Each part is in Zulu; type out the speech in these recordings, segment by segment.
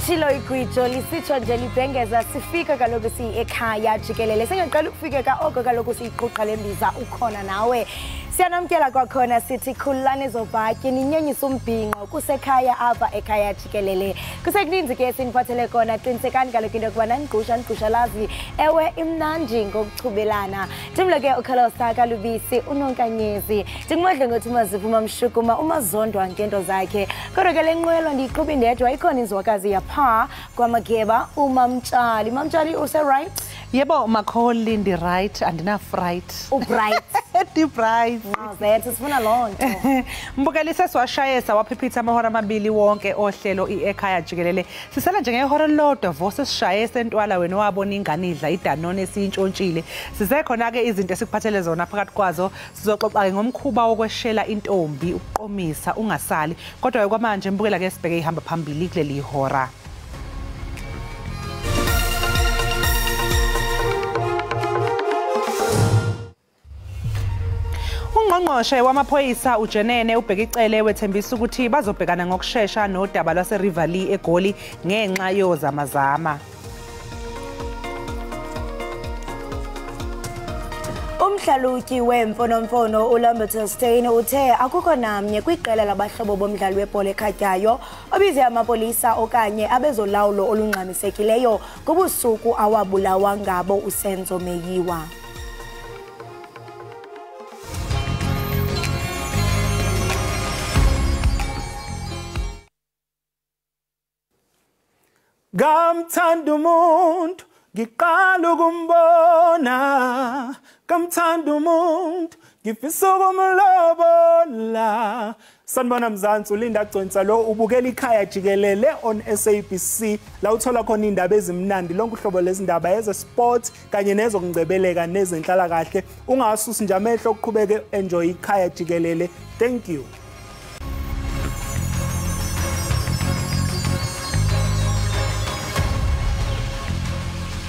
Litshilo igwijo lisitsho nje libhengeza sifika kaloku siyi-ekhaya jikelele singaqala ukufika oko kaloku siyiquqa lembiza ukhona nawe. Siyanamkela kwakhona sithi khululani zobhatyi ninyenyisa umbhinqo kusekhaya apha ekhaya jikelele. Kusekuninzi ke siniphathele kona, qinisekani kaloku into yokubana nigqusha nigqushalazi ewe imnandi ngokuchubelana. Ndimlo ke uKholosa kaLubisi uNonkanyezi. Ndingumodle ngothi uMaziphu Mamshukuma uMazondwa ngento zakhe. Kodwa ke le nqwelo ndiyiqhuba indedwa ikhona inzwakazi yapha kwaMageba uMamtshali. Mamtshali use-right? Yebo Makholi, ndi-right, andina-fright. Ubright. Ndi-bright. Nqazethu sifuna loo nto. Mbukeli sesiwashaye sawaphiphithi amahora amabili wonke ohlelo i-ekhaya jikelele. Sisala nje ngehora elilodwa vo sesishaye sentwala wena wabona ingane idla iDanone esiyintshontshile. Sisekhona-ke izinto esikuphathele zona phakathi kwazo. Sizoxoxa-ke ngomkhuba wokweshela intombi, ukuqomisa ungasali. Kodwa-ke kwamanje mbukela-ke sibheke ihamba phambili kuleli hora. Ungqongqoshe wamaphoyisa uJenene uBheki Cele wethembisa ukuthi bazobhekana ngokushesha nodaba lwase-Riverlea eGoli ngenxa yozamazama. Umhlalutyi wemfonomfono uLamberto Steyn uthe akukho namnye kwiqela labahlobo bomdlali webhola ekhatywayo obize amapolisa okanye abezolawulo olungxamisekileyo ngobusuku awabulawa ngabo uSenzo Meyiwa. Ngamthanda umuntu ngiqala ukumbona, ngamthanda umuntu ngifisa ukumlobola. Sanibona Mzansi, uLinda Gconsa lo ubukela ikhaya jikelele on SABC la uthola khona indaba ezimnandi, lonke uhlobo lezindaba eze sport kanye nezokungcebeleka nezenhlalakahle. Ungasusi nje amehlo, uqhubeke enjoy ikhaya jikelele. Thank you.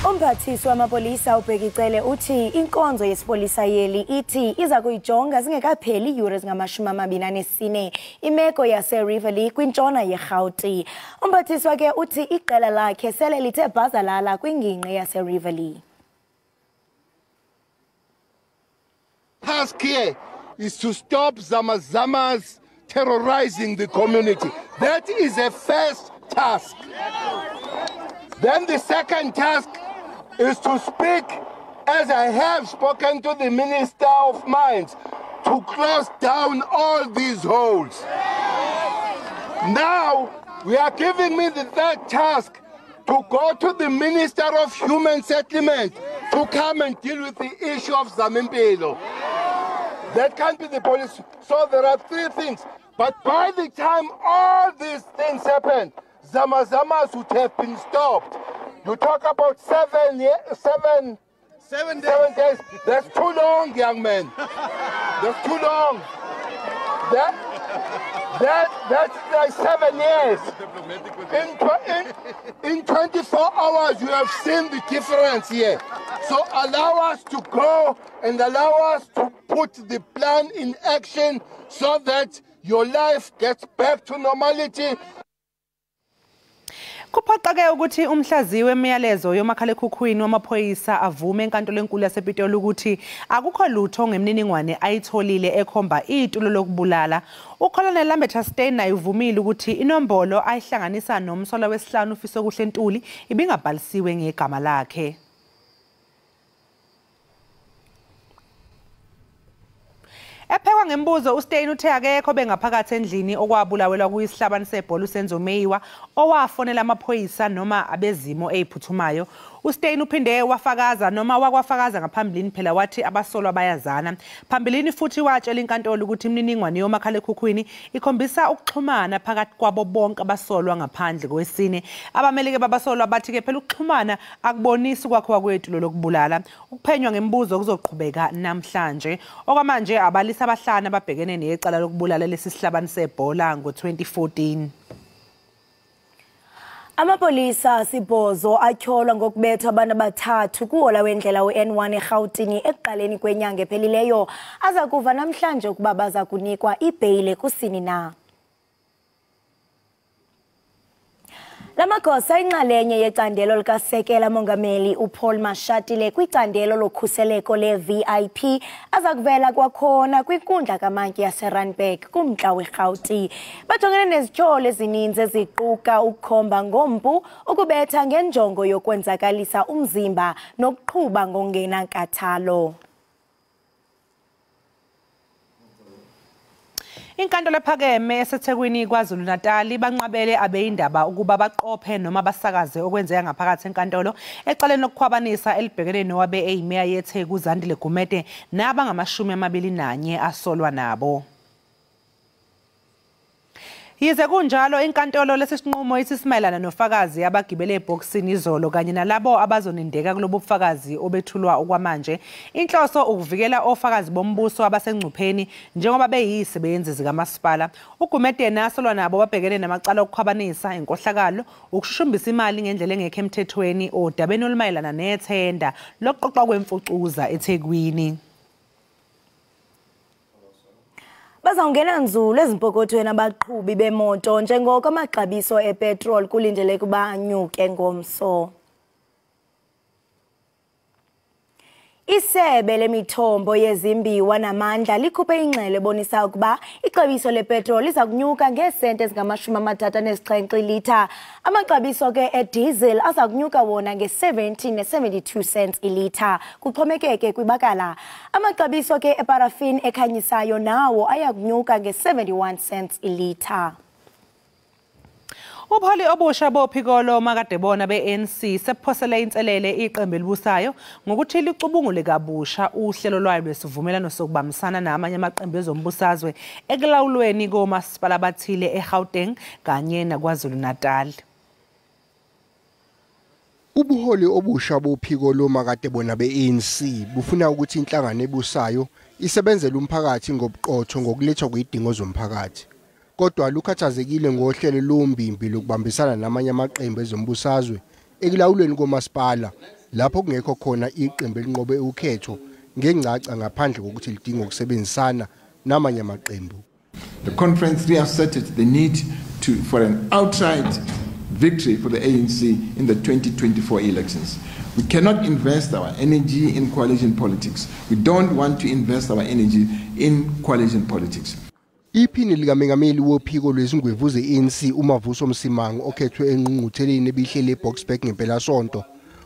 Umphathiswa wamapolisa uBheki Cele uthi inkonzo yesipolisa yeli ithi iza kuyijonga zingekapheli iiyure ezingama-24 imeko yaseRiverlea kwintshona yeRhawuti. Umphathiswa ke uthi iqela lakhe sele lithe bhazalala kwingingqi yaseRiverlea. Task here is to stop Zamazamas terrorizing the community. That is a first task. Then the second task is to speak, as I have spoken to the Minister of Mines, to close down all these holes. Now, we are giving me the third task to go to the Minister of Human Settlement to come and deal with the issue of Zamimpilo. That can't be the police. So there are three things. But by the time all these things happen, Zamazamas would have been stopped. You talk about 7 days. 7 days. That's too long, young man. That's too long. That's like 7 years. In 24 hours, you have seen the difference here. So allow us to go and allow us to put the plan in action so that your life gets back to normality. Kuphoqeke ukuthi umhlaziyi wemiyalezo yomakhalekhukhwini wamaphoyisa avume enkantolo enkulu yasePitoli ukuthi akukho lutho ngemininingwane ayitholile ekhomba itulo lokubulala. UColonel Lambertus Steyn naye uvumile ukuthi inombolo ayihlanganisa nomsolwa wesihlanu uFisokuhle Ntuli ibingabhalisiwe ngegama lakhe. Ephekwa ngembuzo uSteyn uthe akekho bengaphakathi endlini okwabulawelwa kuyisihlabani sebhola uSenzo Meyiwa owafonela amaphoyisa noma abezimo eziphuthumayo. uSteyn uphinde wafakaza noma wakwafakaza ngaphambilini phela wathi abasolwa bayazana. Phambilini futhi watshela inkantolo ukuthi imininingwane yomakhalekhukhwini ikhombisa ukuxhumana phakathi kwabo bonke abasolwa ngaphandle kwesine. Abamelike babasolwa bathi ke phela ukuxhumana akubonisi kwakhiwa kwetulo lokubulala. Ukuphenywa ngembuzo kuzoqhubeka namhlanje. Okwamanje abalisa abahlanu ababhekene necala lokubulala lesi sihlabani sebhola ngo-2014. Amapolisa asibhozo atyholwa ngokubetha abantu abathathu kuhola wendlela u-N1 eRhawutini ekuqaleni kwenyanga ephelileyo aza kuva namhlanje ukuba baza kunikwa ibheyile kusini na. Lamagosa inxalenye yecandelo likasekela mongameli uPaul Mashatile kwicandelo lokhuseleko le-VIP aza kuvela kwakhona kwinkundla kamantyi yaseRandburg kumntla weRhawuti. Bajongene nezityholo ezininzi eziquka ukukhomba ngompu, ukubetha ngenjongo yokwenzakalisa umzimba nokuqhuba ngokungenankathalo. Inkantolo ephakeme eseThekwini KwaZulu-Natal banqabele abeyindaba ukuba baqophe noma basakaze okwenzeka ngaphakathi enkantolo ecaleni lokukhwabanisa elibhekene nowabe eyimeya yeTheku Zandile Gumede nabangama-21 asolwa nabo. Yize kunjalo, inkantolo lesi sinqumo isimayelana nofakazi abagibele ebhokisini izolo kanye nalabo abazonindeka kulobu bufakazi obethulwa okwamanje. Inhloso ukuvikela ofakazi bombuso abasengcupheni njengoba beyizisebenzi zikamasipala. uGumede nasolwa nabo babhekene namacala okukhwabanisa, inkohlakalo, ukushushumbisa imali ngendlela engekho emthethweni odabeni olumayelana nethenda lokuqoqwa kwemfucuza eThekwini. Bazawungena nzulu ezimpokothweni abaqhubi bemoto njengoko amaxabiso epetrol kulindeleke ukuba anyuke ngomso. Isebe lemithombo yezimbiwa namandla likhuphe ingxelo ebonisa ukuba ixabiso lepetrol liza kunyuka ngeesenti ezingama-37 ilitha. Amaxabiso ke ediesel aza kunyuka wona nge-17 ne-72 cents ilitha, kuxhomekeke kwibakala. Amaxabiso ke eparafin ekhanyisayo nawo aya kunyuka nge-71 cents ilitha. Ubuholi obusha bophiko lomakadebona be-ANC sebuphosele inselele iqembu elibusayo ngokuthi licubungule kabusha uhlelo lwayo lwesivumelwano sokubambisana namanye amaqembu ezombusazwe ekulawulweni komasipala abathile eGauteng kanye naKwaZulu-Natal. Ubuholi obusha bophiko lomakadebona be-ANC bufuna ukuthi inhlangano ebusayo isebenzele umphakathi ngobuqotho ngokulethwa kwezidingo zomphakathi. Kodwa lukhathazekile ngohlelo lombimbi lokubambisana namanye amaqembu ezombusazwe ekulawulweni komasipala lapho kungekho khona iqembu elinqobe ukhetho ngengcaca ngaphandle kokuthi lidinga ukusebenzisana namanye amaqembu. The conference reasserted the need for an outright victory for the ANC in the 2024 elections. We cannot invest our energy in coalition politics. We don't want to invest our energy in coalition politics. Iphini likamengameli wophiko lwezingwevu ze-ANC uMavuso Msimang okhethwe engqungqutheleni ebihleli eBoksburg ngempelasonto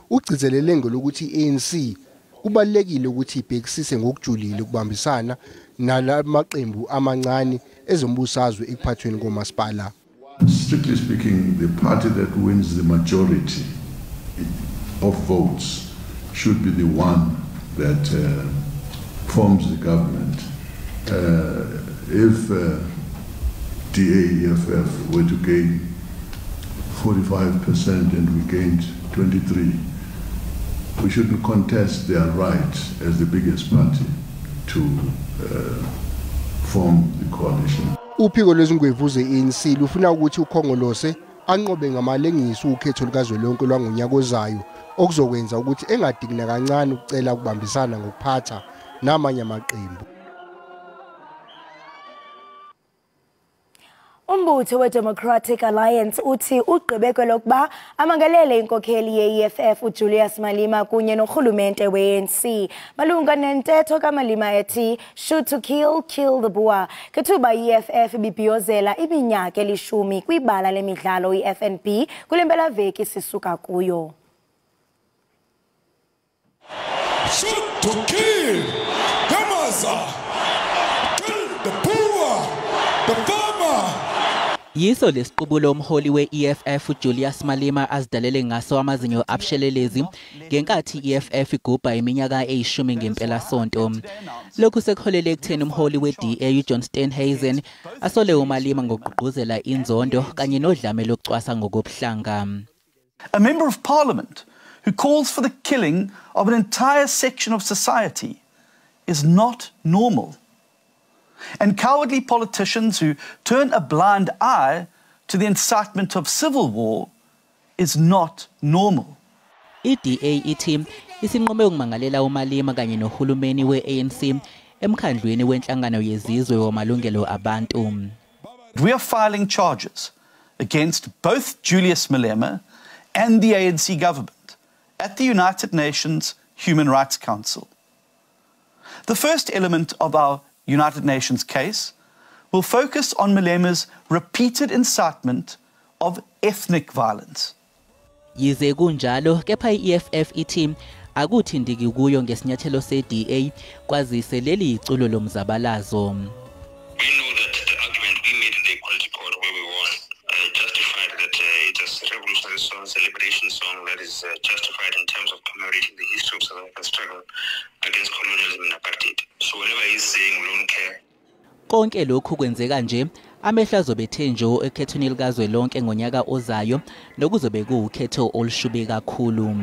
ugcizelele ngelokuthi i-ANC kubalulekile ukuthi ibhekisise ngokujulile ukubambisana nalamaqembu amancane ezombusazwe ekuphathweni komasipala. Strictly speaking, the party that wins the majority of votes should be the one that forms the government. If DA-EFF were to gain 45% and we gained 23, we shouldn't contest their right as the biggest party to form the coalition. Uphiko lwezingwevu ze-ANC lufuna ukuthi uKhongolose anqobe ngamalengiso ukhetho lukazwelonke lwangonyaka ozayo okuzokwenza ukuthi engadingi nakancane ukucela ukubambisana ngokuphatha namanye amaqembu. Umbutho we-Democratic Alliance uthi ugqibe kwelokuba amangalele inkokheli ye-EFF uJulius Malema kunye norhulumente we-ANC. Malunga nentetho kaMalema ethi shoot to kill, kill the Boer. Ngethuba i-EFF ibibhiyozela iminyaka eli-10 kwibala lemidlalo i-FNB kule mpelaveki sisuka kuyo. Shoot to kill, Gamaza, kill the poor, the farmer. Yiso lesiqubulo umholi we-EFF uJulius Malema azidalele ngaso amazinyo abushelelezi ngenkathi i-EFF igubha iminyaka eyi-10 ngempelasonto. Lokhu sekuholele ekutheni umholi we-DA uJohn Steenhuisen asole uMalema ngokugqugquzela inzondo kanye nodlame lokucwasa ngokobuhlanga. A member of parliament who calls for the killing of an entire section of society is not normal. And cowardly politicians who turn a blind eye to the incitement of civil war is not normal. I-DA ithi isinqume ukumangalela uMalema kanye nohulumeni we-ANC emkhandlwini wenhlangano yezizwe wamalungelo abantu. We are filing charges against both Julius Malema and the ANC government at the United Nations Human Rights Council. The first element of our United Nations case will focus on Malema's repeated incitement of ethnic violence. Yize kunjalo kepha i-EFF ithi akuthindiki kuyo ngesinyathelo se-DA kwazise leli iculo lomzabalazo. We know that the argument we made in the Equality Court where we won justified that it's a revolutionary song, celebration song that is justified in terms of commemorating the history of South Africa's struggle against colonialism and apartheid. So whatever he's saying, we don't care. Konke lokhu kwenzeka nje amehlo azobe nje ekhethweni likazwelonke ngonyaka ozayo nokuzobe kuwukhetho olushube kakhulu.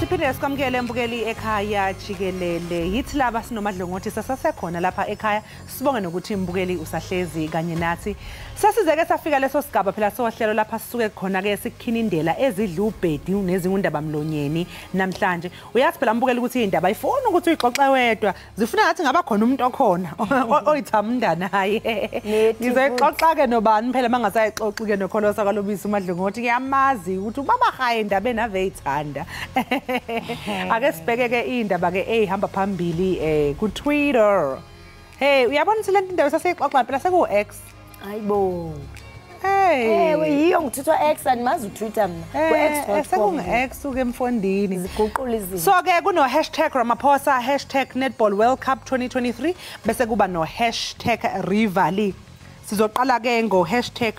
Siphinde sikwamukele mbukeli ekhaya jikelele. Yithi laba sinomadlongothi sasasekhona lapha ekhaya. Sibonge nokuthi mbukeli usahlezi kanye nathi. Sasizeke safika leso sigaba phela sohlelo lapha sisuke khona ke sikukhinindela ezidla ubhedi nezingundaba mlonyeni namhlanje. Uyazi phela mbukeli ukuthi indaba ayifuni ukuthi uyixoxe wedwa. Zifuna ngathi ngaba khona umuntu okhona oyithamunda naye. Ngizoyixoxa ke nobani phela mangasayixoxi ke nokholosa kwalobisi uMadlongothi ngiyamazi ukuthi ubaba hayi indaba enave ithanda. Ake sibheke ke indaba ke ehamba phambili ku Twitter. Hey, uyabona ukuthi le ndaba saseyixoxa phela seku X. Hayibo. Hey. Ewe yiyo ngithithwa X andimazi uTwitter mina. Ku X. Sekungu X ke mfondini. Ziguqula izinto. So ke kuno #Ramaphosa, #Netball World Cup 2023 bese kuba no #Rivali. Sizoqala ke ngo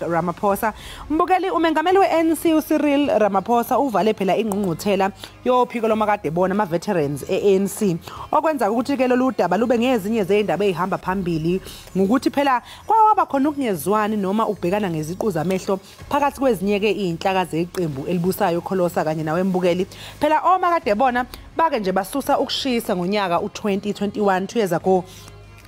#Ramaphosa. Mbukeli umengameli we-ANC uCyril Ramaphosa uvale phela ingqungquthela yophiko lomakade bona ama veterans e-ANC. Okwenza ukuthi ke lolu daba lube ngezinye zezindaba ezihamba phambili ngokuthi phela kwawaba khona ukungezwani noma ubhekana ngeziqu zamehlo phakathi kwezinye ke izinhlaka zeqembu elibusayo Kholosa kanye nawe mbukeli. Phela omakade bona bake nje basusa ukushisa ngonyaka u2021 2 years ago.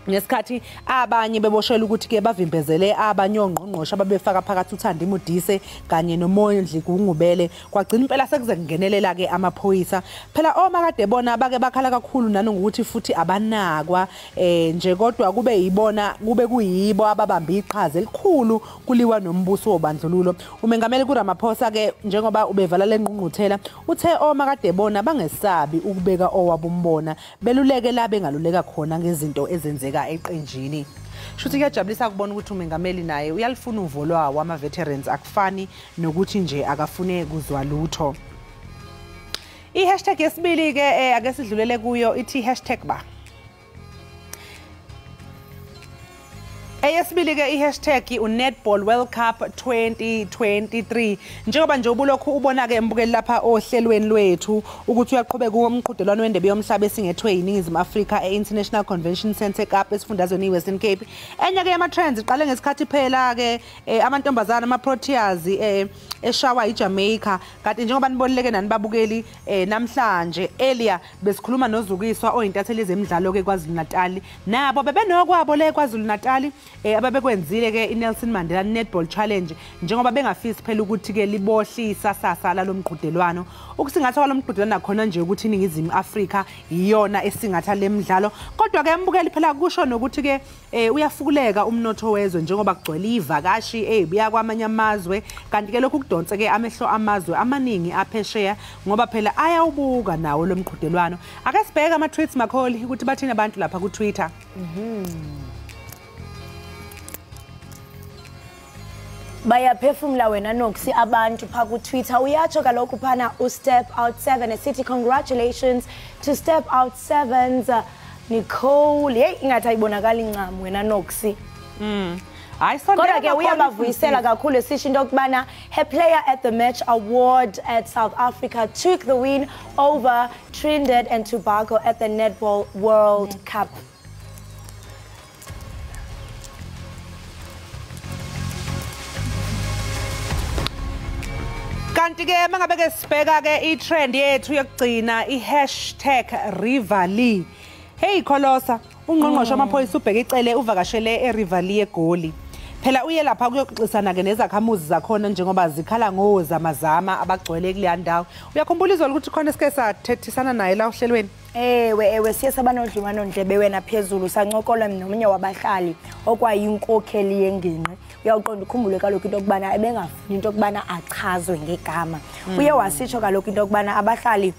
Ngesikhathi abanye beboshela ukuthi ke bavimbezele abanye ongqongqoshe ababefaka phakathi uThandi Modise kanye noMondli Gungubele kwagcina impela sekuze kungenelela ke amaphoyisa. Phela omakade bona bake bakhala kakhulu nanokuthi futhi abanakwa nje kodwa kube yibona kube kuyibo ababamba iqhaza elikhulu kuliwa nombuso wobandlululo. Umengameli kuRamaphosa ke njengoba ubevala lengqungquthela uthe omakade bona bangesabi ukubeka owabo umbona beluleke la bengaluleka khona ngezinto ezenzeka eqenjini. Shuthi kuyajabulisa kubona ukuthi umengameli naye uyalifuna uvo lwawo ama veterans akufani nokuthi nje akafune kuzwa lutho. I-hashtag yesibili ke ake sidlulele kuyo ithi #ba. Eyesibili ke i-hashtag uNetball World Cup 2023. Njengoba nje ubulokhu ubona ke mbukeli lapha ohlelweni lwethu ukuthi uyaqhubeka umqhudelwano wendebe yomhlaba esingethwe yiNingizimu Afrika e-International Convention Centre eKapa esifundazweni iWestern Cape. Enye ke yama trends iqale ngesikhathi phela ke amantombazana ama Proteas eshawa iJamaica. Kanti njengoba nibonileke nani babukeli namhlanje earlier besikhuluma noZukiswa oyintatheli zemidlalo ke KwaZulu Natal. Nabo bebenokwabo le KwaZulu Natal ababekwenzile ke iNelson Mandela Netball Challenge njengoba bengafisi phela ukuthi ke libohlisa sasala lomqhudelwano. Ukusingatha kwalomqhudelwano nakhona nje ukuthi iNingizimu Afrika iyona esingatha lemidlalo, kodwa ke mbukeli phela kusho nokuthi ke uyafukuleka umnotho wezwe njengoba kugcwele ivakashi ezibuya kwamanye amazwe, kanti ke lokhu kudonse ke amehlo amazwe amaningi aphesheya ngoba phela ayawubuka nawo lomqhudelwano. Ake sibheke ama tweets Makholi ukuthi bathini abantu lapha ku Twitter. Bayaphefumula wena Noksi abantu pha ku Twitter. Uyatsho kaloku phana uStep Out 7 esithi congratulations to Step Out 7's Nicole. Hey, ingathi ayibonakali incam wena Noksi. Hayi kodwa ke uyabavuyisela kakhulu esisho into yokubana her player at the match award at South Africa took the win over Trinidad and Tobago at the Netball World Cup. Kanti ke mangabe ke sibheka ke i-trend yethu yokugcina i#Rivali. Hey Kholosa, ungqongqoshe wamaphoyisa ubheke icele uvakashele eRivali eGoli. Phela uye lapha kuyoxoxisana ke nezakhamuzi zakhona njengoba zikhala ngozamazama abagcwele kuleya ndawo. Uyakhumbula izolo ukuthi khona esike sathethisana naye la ohlelweni? Ewe siye saba nodliwano-ndlebe wena phezulu, sancokola nomnye wabahlali okwayinkokheli yengingqi. Uyawuqonda ukhumbule kaloku into yokubana ebengafuni into yokubana achazwe ngegama. Uye wasitsho kaloku into yokubana abahlali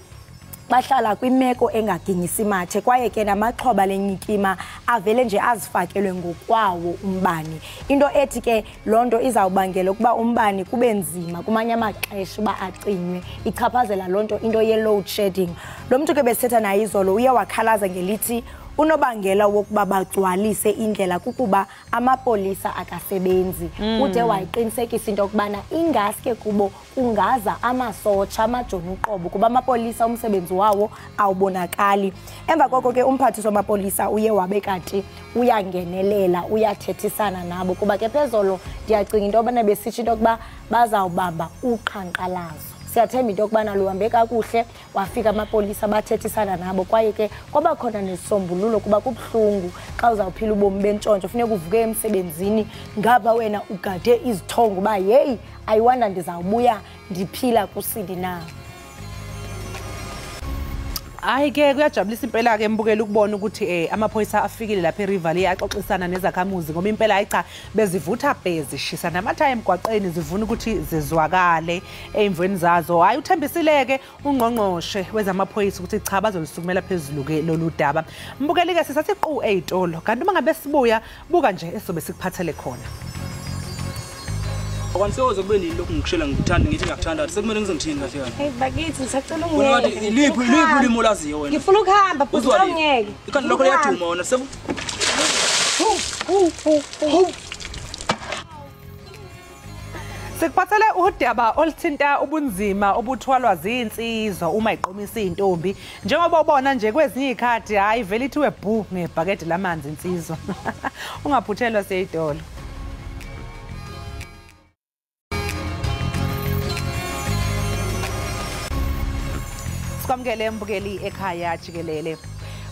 bahlala kwimeko engaginyisi mathe, kwaye ke namaxhoba lenyikima avele nje azifakelwe ngokwawo umbane. Into ethi ke loo nto izawubangela ukuba umbane kube nzima kumanye amaxesha uba acinywe, ichaphazela loo nto into ye-load shedding. Lo mntu ke besithetha naye izolo uye wakhalaza ngelithi unobangela wokuba bagcwalise indlela kukuba amapolisa akasebenzi. Ude wayiqinisekisa into yokubana ingaske kubo kungaza amasotsha, amajoni uqobo, kuba amapolisa umsebenzi wawo awubonakali. Emva koko ke umphathiswa wamapolisa uye wabe kanti uyangenelela, uyathethisana nabo, kuba ke phezolo ndiyacinga into yobana besitsho into yokuba bazawubamba uqhankqalazo. Siyathemba into yokubana luhambe kakuhle, wafika amapolisa bathethisana nabo, kwaye ke kwaba khona nesisombululo, kuba kubuhlungu xa uzawuphila ubomi bentshontsho, funeka uvuke emsebenzini ngapha wena ugade izithongo uba yeyi, ayiwanda ndizawubuya ndiphila kusini na. Hayi ke kuyajabulisa impela ke mbukela ukubona ukuthi amaphoyisa afikile lapha eRiverlea axoxisana nezakhamuzi, ngoba impela hayi cha bezivutha bhezi shisa namathayi emgwaqeni zivuna ukuthi zizwakale eyimvweni zazo. Hayi uthembisile ke ungqongqoshe wezamaphoyisa ukuthi cha bazolisukumela phezulu ke lolu daba. Mbukeli ke sisathi qu eyitolo, kanti uma ngabe sibuya buka nje esizobe sikuphathele khona. Akwansoze kube nini lokhu ngikushela ngikuthanda ngithi ngiyakuthanda sekumele ngizongithini kahle kahle. Hey bakithi ngisacela ungiyeke. Liphi ulimi olaziyo wena? Ngifuna ukuhamba bhuti ungiyeke. Ikhanda lokho liyaduma wena seku. Sikuphathele udaba oluthinta ubunzima obuthwalwa zinsizwa uma iqomisa intombi. Njengoba ubona nje kwezinye izikhathi hayi vele ithiwe bhu ngebhakede lamanzi insizwa. Ungaphuthelwa seyidolo. Sikwamukele mbukeli ekhaya jikelele.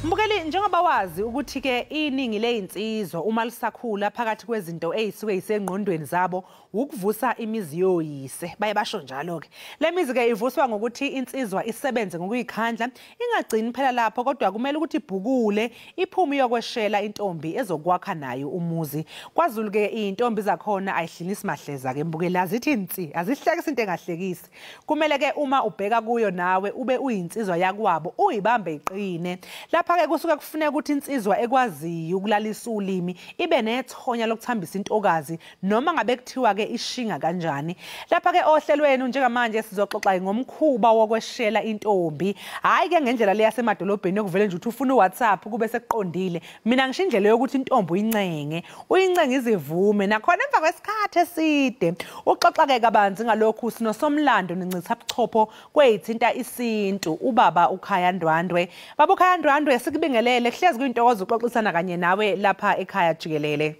Mbukeli, njengoba wazi ukuthi ke iningi lezinsizwa uma lisakhula phakathi kwezinto ezisuke zisengqondweni zabo ukuvusa imizi yoyise, baye basho njalo ke. Le mizi ke ivuswa ngokuthi insizwa isebenze ngokuyikhandla, ingagcini phela lapho, kodwa kumele ukuthi ibhukule iphume iyokweshela intombi ezokwakha nayo umuzi. KwaZulu ke intombi zakhona ayihlinisi mahleza ke mbukeli, azithi insi, azihlekisi into engahlekisi. Kumele ke uma ubheka kuyo nawe ube uyinsizwa yakwabo uyibambe iqine. Lapha ke kusuke kufuneka ukuthi insizwa ekwaziyo ukulalisa ulimi ibe nethonya lokuthambisa intokazi noma ngabe kuthiwa ke ishinga kanjani. Lapha ke ohlelweni njengamanje sizoxoxa ngomkhuba wokweshela intombi. Hayi ke ngendlela le yasemadolobheni yokuvele nje uthi ufuna uWhatsApp kube sekuqondile. Mina ngisho indlela yokuthi intombi uyincenge, uyincenge izivume nakhona emva kwesikhathi eside. Uxoxa ke kabanzi ngalokhu sinosomlando nencithabuchopho kwezithinta isintu ubaba uKhaya Ndwandwe. Baba uKhaya Ndwandwe, sikubingelele, kuhlezi kuyintokozo ukuxoxisana kanye nawe lapha ekhaya jikelele.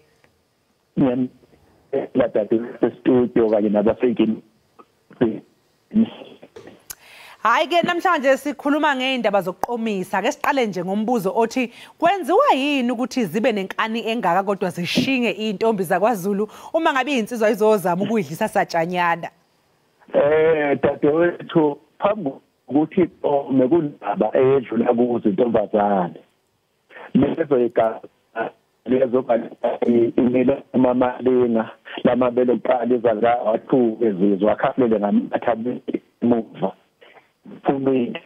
Studio kanye nabafiki. Hayi ke namhlanje sikhuluma ngeindaba zokuqomisa. Ke siqale nje ngombuzo othi kwenziwa yini ukuthi zibe nenkani engaka kodwa zishinge intombi zakwaZulu uma ngabe insizwa izozama ukuyidlisa satshanyana? Dadewethu, phambi ukuthi mekundaba eyedlula kuzo intombazane lezo igama lezo imilo mamalinga lamabele kuqala izaga wathuke ezizwa akhafulele ngamathabi emuva phumile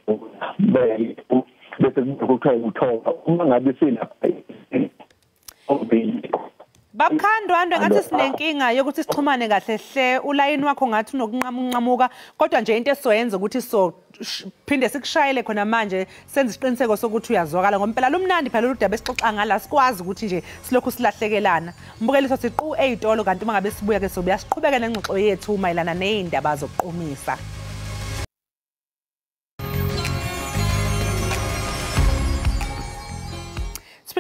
bese kuthiwa ukuthoba uma ngabe silapha. BabKhaya Ndwandwe, ngathi sinenkinga yokuthi sixhumane kahle hle, ulayini wakho ngathi unokunqamuka, kodwa nje into esizoyenza ukuthi so phinde sikushayele khona manje senze isiqiniseko sokuthi uyazwakala, ngoba phela lumnandi phela lolu daba esixoxa ngala, sikwazi ukuthi nje silokhu silahlekelana. Mbukeliso siqu eyitolo, kanti uma ngabe sibuya ke sobuya siqhubeke nengxoxo yethu mayelana nezindaba zokuqomisa.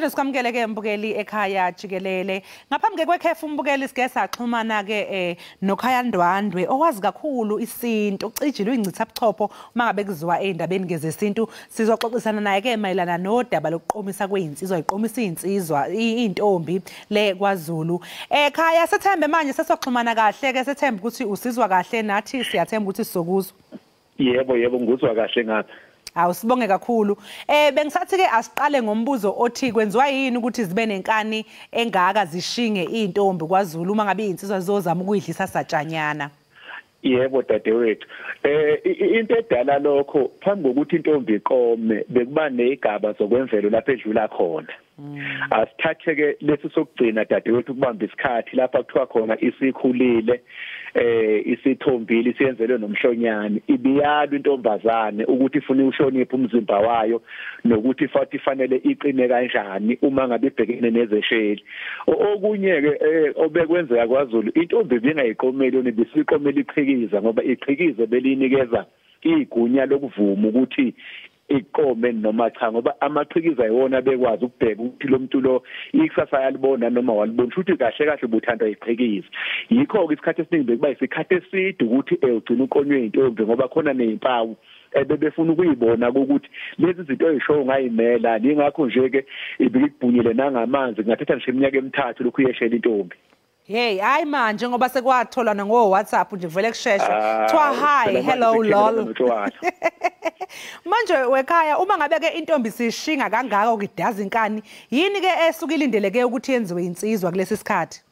Siphinde sikwamukele ke mbukeli ekhaya jikelele. Ngaphambi kwekhefu umbukeli sike saxhumana ke noKhaya Ndwandwe owazi kakhulu isintu, ucijile uyincitha buchopho uma ngabe kuziwa ey'ndabeni ngezesintu. Sizoxoxisana naye ke mayelana nodaba lokuqomisa kweyinsizwa, iqomisa iy'nsizwa, iy'ntombi le kwaZulu. Ekhaya sethembe manje sesoxhumana kahle ke, sethembe ukuthi usizwa kahle nathi siyathemba ukuthi sizokuzwa. Yebo yebo, ngikuzwa kahle ngapha. Awusibonge kakhulu. Bengisathi ke asiqale ngombuzo othi kwenziwa yini ukuthi zibe nenkani engaka zishinge intombi kwaZulu uma ngabe izinsizwa zizozama ukuyidlisa satshanyana? Yebo dadewethu. Into edala lokho, phambi kokuthi intombi iqome bekuba nezigaba zokwemvelo lapho edlula khona. Asithathe ke lesi sokugcina dadewethu ukubamba isikhathi lapha kuthiwa khona isikhulile, isithombile, isiyenzelwe nomhlonyane. Ibiyalwa intombazane ukuthi ifune uhloniphe umzimba wayo nokuthi futhi ifanele iqine kanjani uma ngabe ibhekene nezesheli. Okunye ke obekwenzeka kwaZulu, intombi ibingayiqomeli yona, ibisiqomela iqhikiza, ngoba iqhikiza belinikeza igunya lokuvuma ukuthi iqome noma cha, ngoba amaqhikiza yiwona bekwazi ukubheka ukuthi lo muntu lo ikusasa yalibona noma walibona, futhi kahle kahle ubuthandwa iqhikiza. Yikho ke isikhathi esiningi bekuba isikhathi eside ukuthi ugcina uqonywe intombi, ngoba khona nezimpawu ebebefuna ukuyibona ukuthi lezi zinto oyisho ungayimela. Ingakho nje ke ibikubhunyile nangamanzi, kungathatha nje iminyaka emithathu lokhu uyeshela intombi. Hey, hayi manje ngoba sekwatholana ngo WhatsApp nje kuvele kusheshwe. Kuthiwa hi, hello lol. Manje wekhaya, uma ngabe ke intombi sishinga kangaka ukidaza inkani, yini ke esuke ilindeleke ukuthi yenziwe insizwa kulesi sikhathi?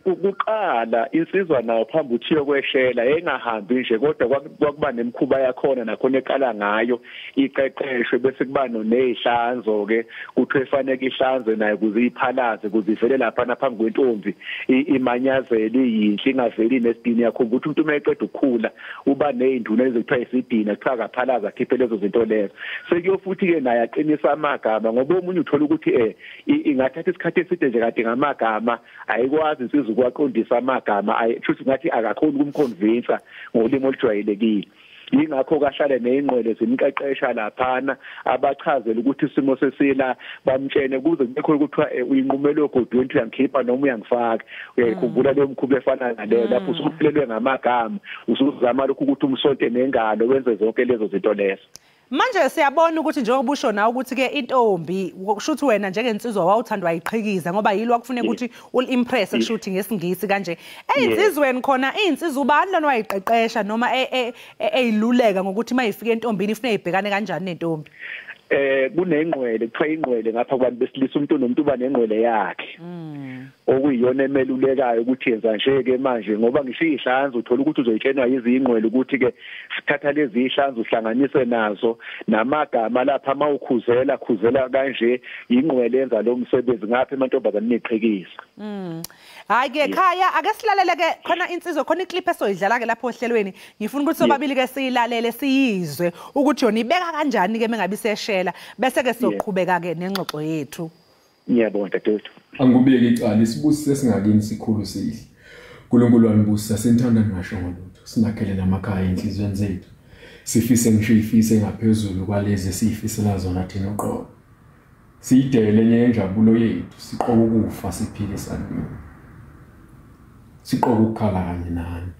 Kuqala insizwa nayo phambi uthi yokweshela engahambi nje, kodwa kwakuba nemikhuba yakhona nakhona eqala ngayo iqeqeshwe, bese kuba nonezihlanzo ke kuthiwe fanele ihlanze nayo kuze iphalaze kuze ivele lapha naphambi kwentombi imanyazele iyinhle ingaveli nesidini yakho, ukuthi umuntu uma eqeda ukukhula uba nezinduna ezithiwa isidina, kuthiwa akaphalaza akhiphe lezo zinto lezo. Sekuyofuthi ke naye aqinisa amagama, ngoba omunye uthola ukuthi ingathatha isikhathi eside nje kade ngamagama ayikwazi insizwa ukwaqondisa amagama, ayishuthi ngathi akakhoni ukumconvince ngolimi olujwayelekile. Yingakho kahlale nezingqwele zimqeqesha laphana, abachazele ukuthi isimo sesila, bamtshene kuze kube khona ukuthiwa uyinqumelo ogodweni uyangikhipha noma uyangifaka. Uyayikhumbula leyo mkhuba efana naleyo, lapho usuphelelwe ngamagama, usuzama lokhu ukuthi umsonte nengalo, wenze zonke lezo zinto lezo. Manje siyabona ukuthi njengoba usho nawe ukuthi ke intombi kushuthi wena njengensizwa wawuthandwa iqhikiza, ngoba yilo akufuneka ukuthi ulimpress kushuthi ngesingisi kanje. Eyinsizweni khona insizwa ubani lona wayiqeqesha noma eyiluleka ngokuthi mayifika entombini ifune ibhekane kanjani nentombi? Kunengqwele, kuthiwa ingqwele ngapha kubantu besilisa, umuntu nomuntu uba nengqwele yakhe okuyiyona emelulekayo ukuthi yenza nje ke manje, ngoba ngisho ihlanzo uthola ukuthi uzoyitshenwa izingqwele ukuthi ke sithatha lezi ihlanzo uhlanganise nazo namagama lapha mawukhuzela khuzela kanje, ingqwele yenza lo msebenzi ngapha emantombazaneni neqhikiza. Hayi ke Khaya, ake silalele ke khona insizwa, khona iclip esoyidlala ke lapho ohlelweni. Ngifuna ukuthi sobabili ke siyilalele siyizwe ukuthi yona ibeka kanjani ke mengabe iseshela, bese ke soqhubeka ke nengxoxo yethu. Ngiyabonga dadewethu. Angikubeki icala, isibusiso esingakini sikhulu sihle. uNkulunkulu wanibusisa, sinithanda ningasho ngolutho. Sinakhele namakhaya enhliziyweni zethu. Sifise ngisho ifise ngaphezulu kwalezi esiyifisela zona thina uqobo. Siyidele enye yenjabulo yethu, siqoka ukufa siphikisane. Siqoka ukukhala kanye nani.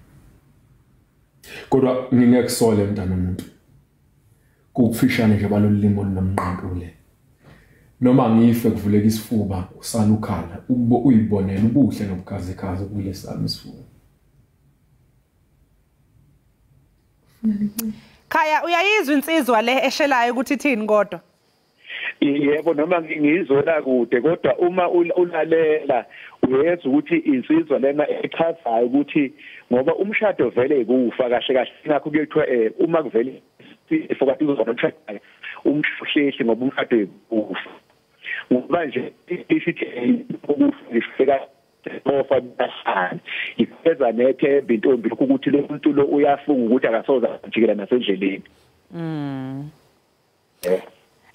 Kodwa ngingekusole mntana umuntu. Kukufishane nje balolimi olunomnqantule. Noma ngife kuvuleka isifuba usala ukhala, uyibonele ubuhle nobukhazikhazi kulesami isifuba. Khaya, uyayizwa insizwa le eshelayo ukuthi ithini kodwa? Yebo, noma ngiyizwela kude, kodwa uma ulalela uyezwa ukuthi insizwa lena echazayo ukuthi ngoba umshado vele ikufa kahle kahle, ingakho kuyothiwa uma kuvele isifo kade uzona umshado umhlehli ngoba umshado ikufa. Ngoba nje isithi ukufa ofa bahlala ikwenza nethemba intombi ukuthi lo muntu lo uyafunga ukuthi akasoze ajikela nasendleleni.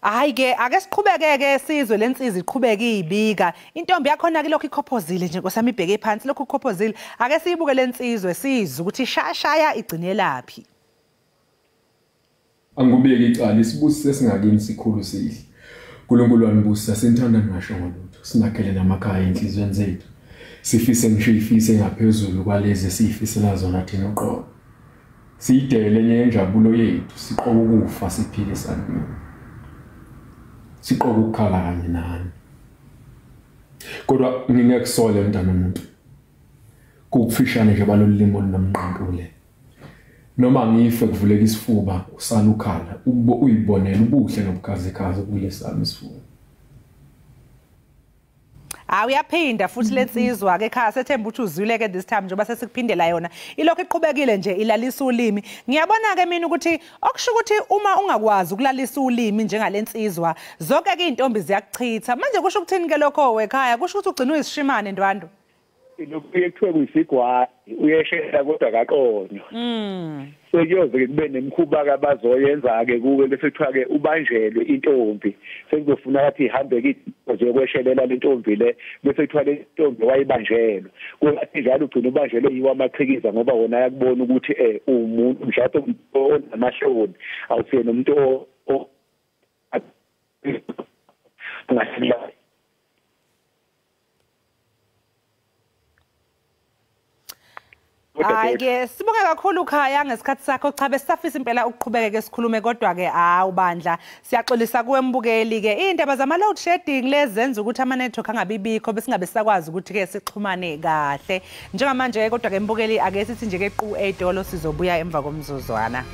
Hayi ke ake siqhubeke ke sizwe lensizwa iqhubeke ibika. Intombi yakhona ke lokhu ikhophozile nje nkosami, ibheke phansi lokhu ikhophozile. Ake siyibuke lensizwe sizwe ukuthi shashaya igcine laphi. Angikubeki icala, isibusiso esingakini sikhulu sihle. uNkulunkulu wanibusisa, sinithanda ningasho ngolutho, sinakhele namakhaya enhliziyweni zethu, sifise ngisho ifise ngaphezulu kwalezi esiyifisela zona thina uqobo. Siyidele enye yenjabulo yethu, siqoka ukufa siphikisane, siqoka ukukhala kanye nani. Kodwa ngingekusole mntana umuntu, kukufishane nje balolimi olunomnqankule. Noma ngife kuvuleka isifuba usala ukhala, uyibonele ubuhle nobukhazikhazi kulesami isifuba. Uyaphinda futhi lensizwa ke ekhaya, sethemba ukuthi uzwile ke this time njengoba sesikuphindela yona. Ilokhu iqhubekile nje ilalisa ulimi. Ngiyabona ke mina ukuthi okusho ukuthi uma ungakwazi ukulalisa ulimi njengalensizwa, zonke ke intombi ziyakuchitha. Manje kusho ukuthini ke lokho wekhaya? Kusho ukuthi ugcina uyisishimane Ndwandwe. Lokhu kuthiwa kuyisigwadi, uyeshela kodwa akaqonywa. Sekuyoze kube nemikhuba abazoyenza ke kuwe bese kuthiwa ke ubanjelwe intombi, sekuzofuna ukuthi ihambe kithi zokweshelela lentombi le, bese kuthiwa le ntombi wayibanjelwe. Kuthi njalo ugcina ubanjelwe yiwo amaqhikiza, ngoba wona ayakubona ukuthi umuntu mhlawumbe onamahloni, awusiye nomuntu ongahlala. Hayi ke sibonge kakhulu Khaya ngesikhathi sakho. Cha besisafisa impela ukuqhubeka ke sikhulume, kodwa ke hawu bandla siyaxolisa kuwe mbukeli ke. Indaba zama load shedding lezi zenza ukuthi ama network angabibikho, besingabe sakwazi ukuthi ke sixhumane kahle njengamanje. Kodwa ke mbukeli ake sithi nje ke qu edolo, sizobuya emva komzuzwana.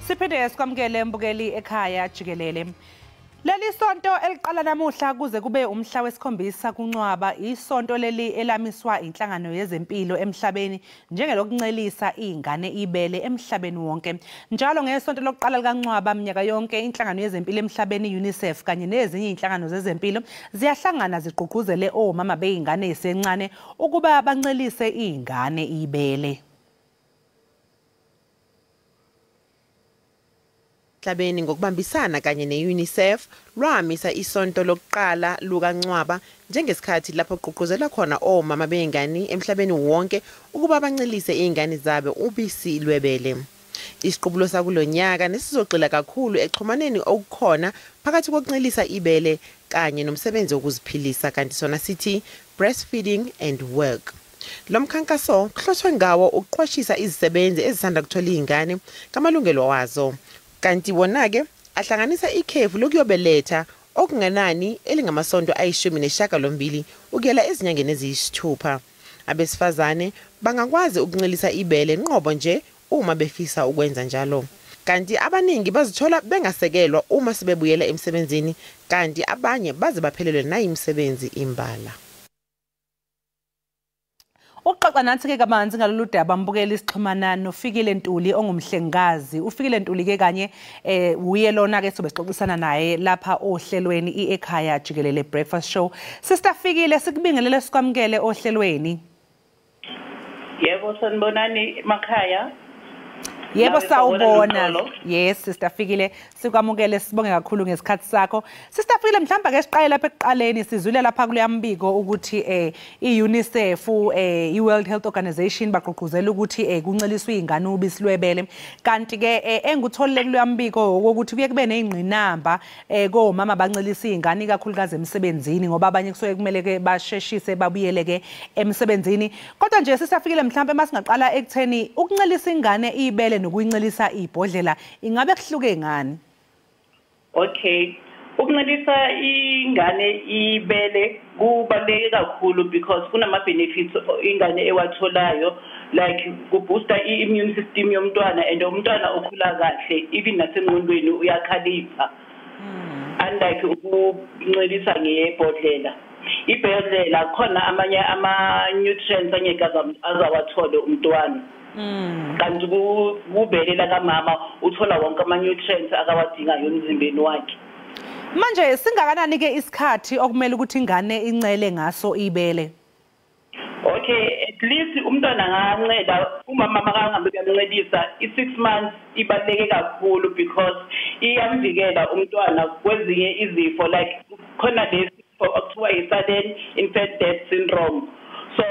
Siphinde sikwamukele mbukeli ekhaya jikelele. Leli sonto eliqala namuhla kuze kube umhla wesikhombisa kuNcwaba, isonto leli elamiswa inhlangano yezempilo emhlabeni njengelokuncelisa izingane ibele emhlabeni wonke. Njalo ngesonto lokuqala likaNcwaba minyaka yonke, inhlangano yezempilo emhlabeni UNICEF kanye nezinye inhlangano zezempilo ziyahlangana zigqugquzele omama beingane esencane ukuba bancelise izingane ibele. Emhlabeni ngokubambisana kanye ne-UNICEF lwamisa isonto lokuqala lukaNcwaba njengesikhathi lapho kugqugquzelwa khona omama bey'ngane emhlabeni wonke ukuba bancelise iy'ngane zabo ubisi lwebele. Isiqubulo sakulo nyaka nesizogxila kakhulu exhumaneni okukhona phakathi kokuncelisa ibele kanye nomsebenzi wokuziphilisa, kanti sona sithi breastfeeding and work. Lo mkhankaso kuhloswe ngawo ukuqwashisa izisebenzi ezisanda kuthola iy'ngane ngamalungelo wazo, kanti wona-ke ahlanganisa ikhefu lokuyobeletha okungenani elingamasonto ayi-18 ukuyela ezinyangeni eziyisithupha. Abesifazane bangakwazi ukuncelisa ibele nqobo nje uma befisa ukwenza njalo, kanti abaningi bazithola bengasekelwa uma sebebuyela emsebenzini, kanti abanye baze baphelelwe nayimisebenzi imbala. Ukuxoxa nathi ke kabanzi ngalolu daba mbukeli sixhumana noFikile Ntuli ongumhlengikazi. uFikile Ntuli ke kanye uye lona ke sobe sixoxisana naye lapha ohlelweni iEkhaya Jikelele Breakfast Show. Sister Fikile, sikubingelele sikwamukele ohlelweni. Yebo, sanibonani emakhaya. Yebo, sawubona. Yes, Sister Fikile, sikwamukele, sibonge kakhulu ngesikhathi sakho. Sister Fikile, mhlawumbe ke siqale lapha ekuqaleni, sizwile lapha kuleya mbiko ukuthi i-UNICEF, i-World Health Organization bagqugquzela ukuthi kunceliswe izingane ubisi lwebele. Kanti ke engikutholile kuleya mbiko ukuthi kuye kube nezingqinamba komama bancelisa izingane ikakhulukazi emsebenzini, ngoba abanye kusuke kumele ke basheshise babuyele ke emsebenzini. Kodwa nje Sister Fikile, mhlawumbe masingaqala ekutheni ukuncelisa ingane ibele nokuyincelisa ibhodlela ingabe kuhluke ngani? Okay, ukuncelisa ingane ibele kubaluleke kakhulu because kunama benefits ingane ewatholayo, like kubooster i-immune system yomntwana, and umntwana ukhula kahle even nasengqondweni uyakhalipha. Unlike ukuncelisa ngebhodlela, ibhodlela khona amanye ama-nutrients angeke azawathole umntwana. Kanti kubelela kamama uthola wonke ama-nutrients akawadingayo emzimbeni wakhe. Manje singakanani ke isikhathi okumele ukuthi ingane incele ngaso ibele? Okay, at least umntwana angancela, umama makangabe uyamncelisa i-6 months ibaluleke kakhulu because iyamvikela umntwana kwezinye izifo, like khona lesi okuthiwa i-sudden infant death syndrome. So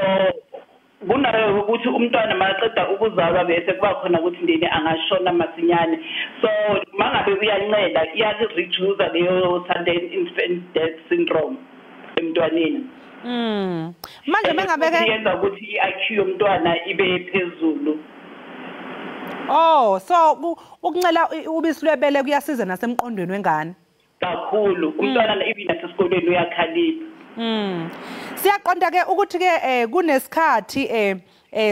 kunayo ukuthi umntwana maqeda ukuzalwa bese kuba khona ukuthi ndini angashona masinyane. So mangabe uyancela iyareduce leyo sudden infant death syndrome emntwaneni. Manje mengabe ke yenza ukuthi i-IQ yomntwana ibe phezulu. Oh, so ukuncela ubisi lwebele kuyasiza nasemqondweni wengane kakhulu. Umntwana even nasesikolweni uyakhalipha. Siyaqonda ke ukuthi ke kunesikhathi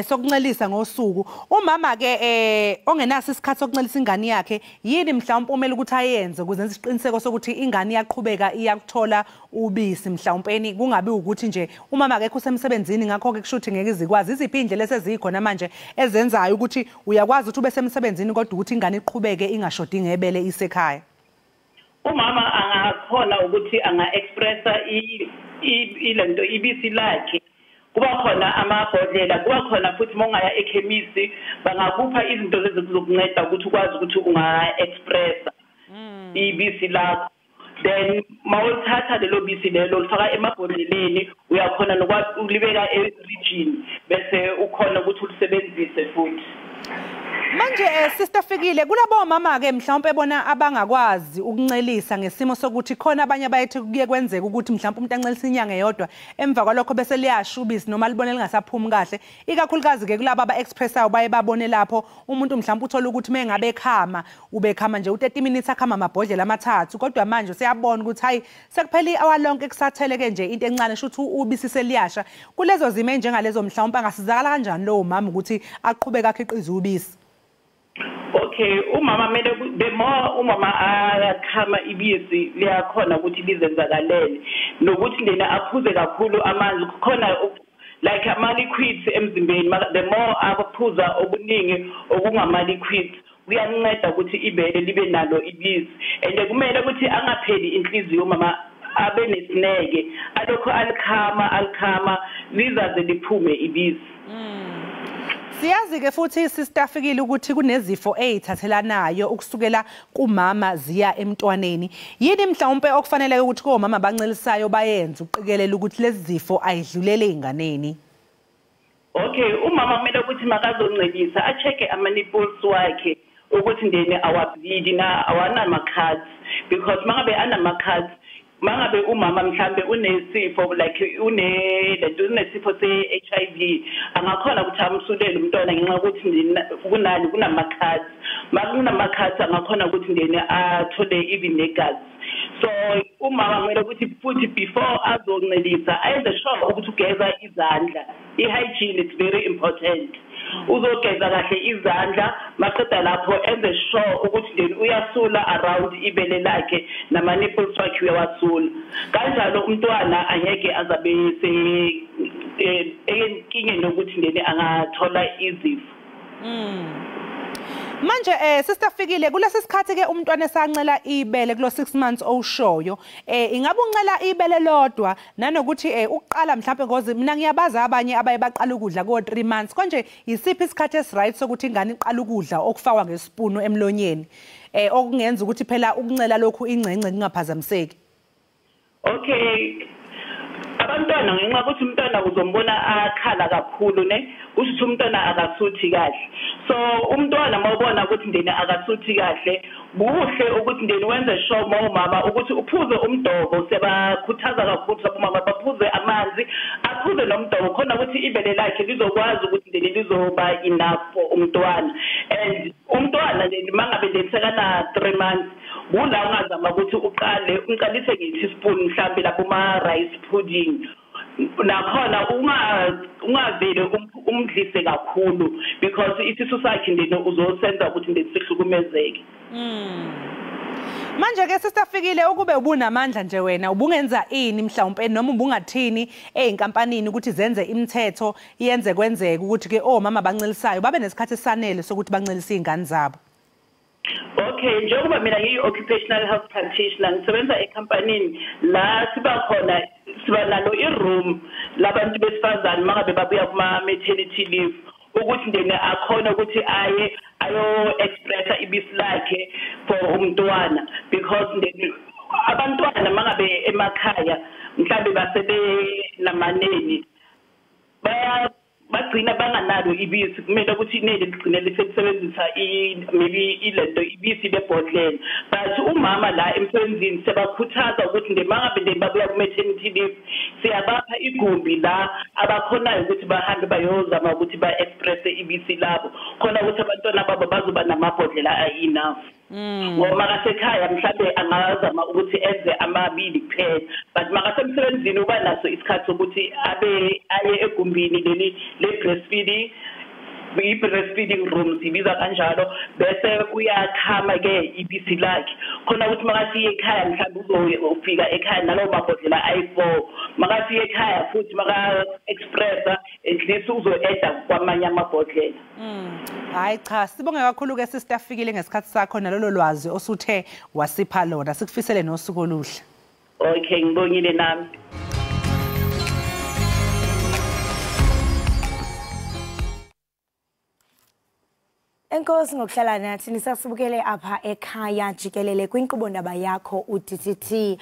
sokuncelisa ngosuku. Umama ke ongenaso isikhathi sokuncelisa ingane yakhe, yini mhlawumbe umele ukuthi ayenze ukuze enze isiqiniseko sokuthi ingane iyaqhubeka iyakuthola ubisi, mhlawumpeni kungabi ukuthi nje umama akekho usemsebenzini ngakho ke kushuthi ngeke izikwazi. Iziphi indlela esezikhona manje ezenzayo ukuthi uyakwazi ukuthi ube semsebenzini kodwa ukuthi ingane iqhubeke ingashodi ngebele isekhaya? Umama angakhona ukuthi anga-expressa ilento ibisi lakhe. Kuba khona amabhodlela, kuba khona futhi mongaya ekhemisi bangakupha izinto ezizokunceda ukuthi ukwazi ukuthi unga-expressa ibisi lakho. Then mawulithatha lelo bisi lelo ulifaka emabhodleleni, uyakhona nokulibeka efrijini bese ukhona ukuthi ulisebenzise futhi. Manje Sister Fikile, kulabo mama ke mhlawumbe bona abangakwazi ukuncelisa ngesimo sokuthi khona abanye abayethi kuye kwenzeka ukuthi mhlawumbe umuntu ancelisa inyanga eyodwa emva kwalokho bese liyashubisa noma libone lingasaphumi kahle, ikakhulukazi ke kulabo aba-expressayo baye babone lapho umuntu mhlawumbe uthola ukuthi mengabe ekhama ubekhama nje u30 minutes akhama amabhodlela amathathu, kodwa manje useyabona ukuthi hayi sekuphela i-hour lonke kusatheleke nje into encane shuthi ubisi seliyasha. Kulezo zimo enjengalezo mhlawumbe angasizakala kanjani lowo mama ukuthi aqhubeke akhiqize ubisi? Okay, umama kumele the more umama ayakhama ibisi liyakhona ukuthi lizenzakalele nokuthi lena aphuze kakhulu amanzi. Kukhona like ama liquids emzimbeni, the more aphuza okuningi okungama liquids kuyanceda ukuthi ibele libe nalo ibisi. And kumele ukuthi angapheli inhliziyo mama, abe nesineke alokho alikhama lizaze liphume ibisi. Siyazi ke futhi Sister Fikile ukuthi kunezifo ezithathelanayo ukusukela kumama ziya emntwaneni. Yini mhlawumbe okufanele ukuthi komama abancelisayo bayenze ukuqikelela ukuthi lezi zifo ayidlulele einganeni? Okay, umama kumele ukuthi makazoncelisa a-check-e ama-nipples wakhe ukuthi ndene awableed na awanama-cuts, because mangabe anama-cuts, mangabe umama mhlambe unesifo like unesifo se-HIV angakhona ukuthi amsulele umntwana ngenxa yokuthi kunani kunama-cuts. Makunama-cuts angakhona ukuthi ndene athole even negazi. So umama kumele ukuthi futhi before azoncelisa ayenze sure ukuthi ugeza izandla. I-hygiene is very important. Uzogeza kahle izandla, maqeda lapho enze sure ukuthi then uyasula around ibele lakhe nama nipples wakhe uyawasula. Kanjalo umntwana angeke azabe se enkingeni nokuthi then angathola izifo. Manje Sister Fikile, kulesi sikhathi ke umntwana esancela ibele kulo 6 months owushoyo, ingabe uncela ibele lodwa nanokuthi ukuqala mhlawumbe ngoze mina ngiyabaza abanye abaye baqala ukudla ko 3 months, konje isiphi isikhathi esiright sokuthi ingane iqala ukudla okufakwa ngesipunu emlonyeni okungenza ukuthi phela ukuncela lokhu ingcengce kungaphazamiseki? Okay, abantwana ngenxa ukuthi umntwana uzombona akhala kakhulu ne kusho ukuthi umntwana akasuthi kahle. So umntwana mawubona ukuthi ndene akasuthi kahle, kuhle ukuthi ndene wenze sure mawumama ukuthi uphuze umdobo. Siyabakhuthaza kakhulu abomama baphuze amanzi, aphuze nomdobo khona ukuthi ibele lakhe lizokwazi ukuthi ndene lizoba enough for umntwana. And umntwana nje mangabe ndene sekana 3 months kula ungazama ukuthi uqale umqalise nge-teaspoon mhlambe lapho ma rice pudding. Nakhona ungavele umdlise kakhulu because isisu sakhe ndene uzosenza ukuthi ndene sihlukumezeke. Manje ke Sister Fikile, ukube ubunamandla nje wena ubungenza ini mhlawumbe noma ubungathini einkampanini ukuthi zenze imithetho iyenze kwenzeke ukuthi ke omama abancelisayo babe nesikhathi esanele sokuthi bancelise izingane zabo? Okay, njengoba mina ngiyi-occupational health practitioner ngisebenza ekampanini la siba khona siba nalo i-room labantu besifazane mangabe babuya kuma-maternity leave ukuthi ndene akhona ukuthi aye ayo-expressa ibisi lakhe for umntwana, because ndene abantwana mangabe emakhaya mhlambe basebe namaneni Bagcina banganalo ibisi, kumele ukuthi ineli ligcine lisebenzisa maybe ilento ibisi lebhodlela. But umama la emsebenzini sebakhuthaza ukuthi ndemangabe babuya ku maternity leave, siyabapha igumbi la abakhonayo ukuthi bahambe bayozama ukuthi ba express ibisi labo, khona ukuthi abantwana babo bazoba namabhodlela a-enough. Ngoba makasekhaya mhlambe angazama ukuthi enze amabili kuphela, but makasemsebenzini uba naso isikhathi sokuthi abe aye egumbini leli le breastfeeding, i-breastfeeding room sibiza kanjalo, bese uyakhama ke ibisi lakhe, khona ukuthi makafika ekhaya mhlawumbe uzofika ekhaya nalowo mabhodlela ayi-4. Makafika ekhaya futhi maka-expressa at least uzo-eda kwamanye amabhodlela. Hayi cha, sibonge kakhulu ke sister Fikile ngesikhathi sakho nalolo lwazi osuthe wasipha lona. Sikufisele nosuku oluhle. Okay, ngibongile nami. Enkosi ngokuhlala nathi, nisasibukele apha ekhaya jikelele kwinkqubo ndaba yakho uDTT.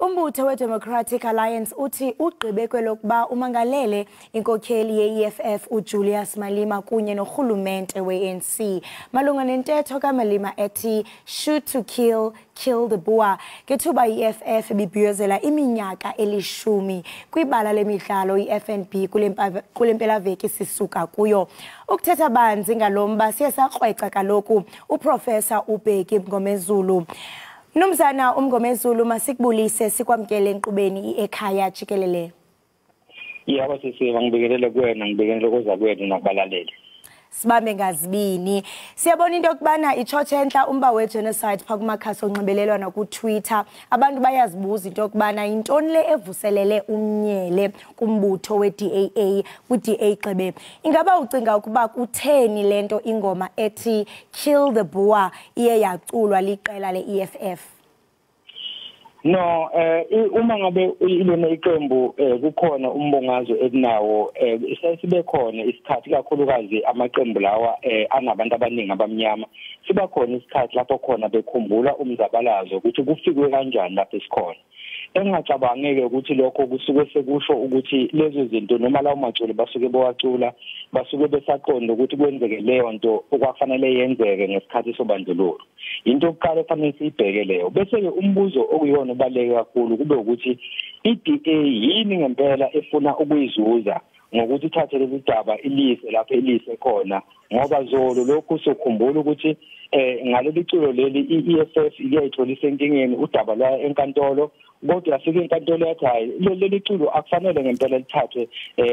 Umbutho we-Democratic Alliance uthi ugqibe kwelokuba umangalele inkokheli ye-EFF uJulius Malema kunye norhulumente we-ANC malunga nentetho kaMalema ethi shoot to kill, kill the Boer, ngethuba i-EFF ibibhiyozela iminyaka 10 kwibala lemidlalo i-FNB kule mpelaveki sisuka kuyo. Ukuthetha banzi ngalomba siye sakrweca kaloku uProfessor uBheki Mngomezulu. Mnumzana uMngomezulu, masikubulise sikwamkele enkqubeni ekhaya jikelele. Yebo sisi, ngibingelele kuwena, ngibingelele kozakwenu nakubalaleli. Sibambe ngazibini. Siyabona into yokubana itshotshe enhla umba we-genocide phaa kumakhasi onxibelelwano kuTwitter. Abantu bayazibuza into yokubana yintoni le evuselele umnyele kumbutho we-DAA, kwi-DA gxebe. Ingaba ucinga ukuba kutheni le nto ingoma ethi Kill the Boer iye yaculwa liqela le-EFF? No, uma ngabe ilona iqembu kukhona umbongazo ekunawo, sibe khona isikhathi kakhulukazi amaqembu lawa anabantu abaningi abamnyama, siba khona isikhathi lapho khona bekhumbula umzabalazo ukuthi kufikwe kanjani lapho esikhona. Engacabangeke ukuthi lokho kusuke sekusho ukuthi lezo zinto noma lawo maculo basuke bewacula basuke besaqonda ukuthi kwenzeke leyo nto okwafanele yenzeke ngesikhathi sobandlululo. Into yokuqala efanele siyibheke leyo. Bese-ke umbuzo okuyona obaluleke kakhulu kube ukuthi i-DA yini ngempela efuna ukuyizuza ngokuthi ithathe leli daba ilise lapho elise khona, ngoba zolo lokhu sokhumbula ukuthi ngaleli culo leli i-EFF iyayitholisa enkingeni udaba lwayo enkantolo, kodwa yafika inkantolo yathi hayi leli culo akufanele ngempela lithathwe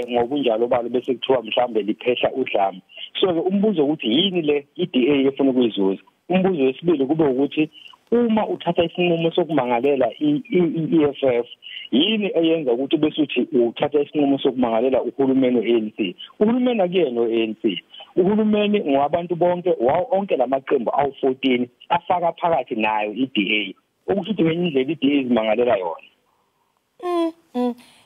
ngokunjalo balo bese kuthiwa mhlambe liphehla udlame. So-ke umbuzo ukuthi yini le i-DA efuna ukuyizuza. Umbuzo wesibili kube ukuthi uma uthatha isinqumo sokumangalela i-EFF, yini eyenza ukuthi bese uthi uthatha isinqumo sokumangalela uhulumeni we-ANC? Uhulumeni akuyena we-ANC, uhulumeni ngowabantu bonke, wawo onke lamaqembu awu-14 afaka phakathi nayo i-DA, okusho ukuthi ngenye indlela i-DA izimangalela yona.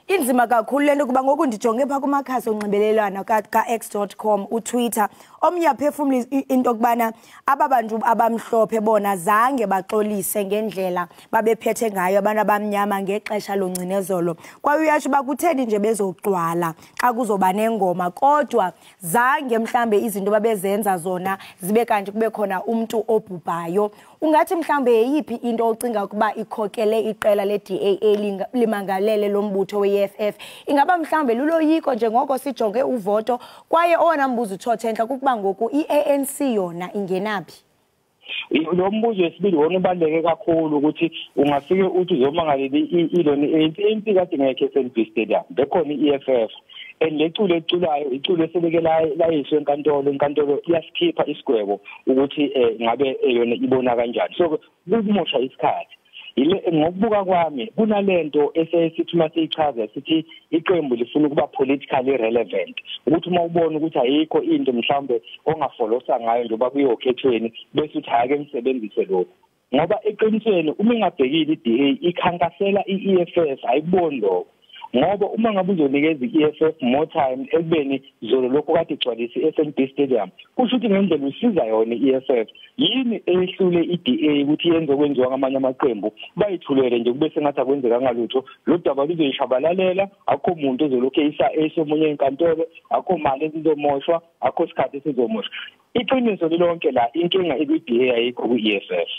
Inzima kakhulu lento kuba ngoku ndijonge pha kumakhasi onxibelelwano ka-x.com uTwitter, omnye aphefumla into yokubana aba bantu abamhlophe bona zange baxolise ngendlela babephethe ngayo abantu abamnyama ngexesha longcinezolo. Kwaye uyatsho uba kutheni nje bezogcwala xa kuzoba nengoma, kodwa zange mhlambe izinto babezenza zona zibe kanti kube khona umntu obhubhayo. Ungathi mhlambe yeyiphi into ocinga ukuba ikhokele iqela le-DAA limangalele lo mbutho we-EFF? Ingaba mhlambe luloyiko njengoko sijonge uvoto, kwaye owona mbuzo utshotshe enhla kukuba ngoku i-ANC yona ingenaphi? Lo mbuzo wesibili wona ubaluleke kakhulu ukuthi ungafike uthi uzomangalela ilona i-ANC. I-ANC kade ingekho e-FNB Stadium, bekhona i-EFF, and leculo eculayo iculo eseleke layiswe enkantolo, inkantolo iyasikhipha isigwebo ukuthi ngabe yona ibona kanjani. So kukumosha isikhathi. Ile ngokubuka kwami kunalento esesithi uma siyichaza sithi iqembu lifuna ukuba politically relevant, ukuthi uma ubona ukuthi ayikho into mhlawumbe ongafolosa ngayo njengoba kuyokhethweni bese uthi hhayi ke ngisebenzise lokhu, ngoba eqinisweni uma ingabhekile i-DA ikhankasela i-EFF ayikuboni lokho. Ngoba uma ngabe uzonikeza i-EFF more time ekubeni zolo lokho kade igcwalise i-FNB Stadium, kusho ukuthi ngendlela usiza yona i-EFF. Yini ehlule i-DA ukuthi yenze okwenziwa ngamanye amaqembu, bayithulele nje kube sengathi akwenzekanga lutho. Lo daba luzoyishabalalela, akukho muntu ozolokhu eyisa esomunye enkantolo, akukho mali esizomoshwa, akukho sikhathi esizomoshwa. Iqiniso lilonke la, inkinga ikwi-DA, ayikho kwi-EFF.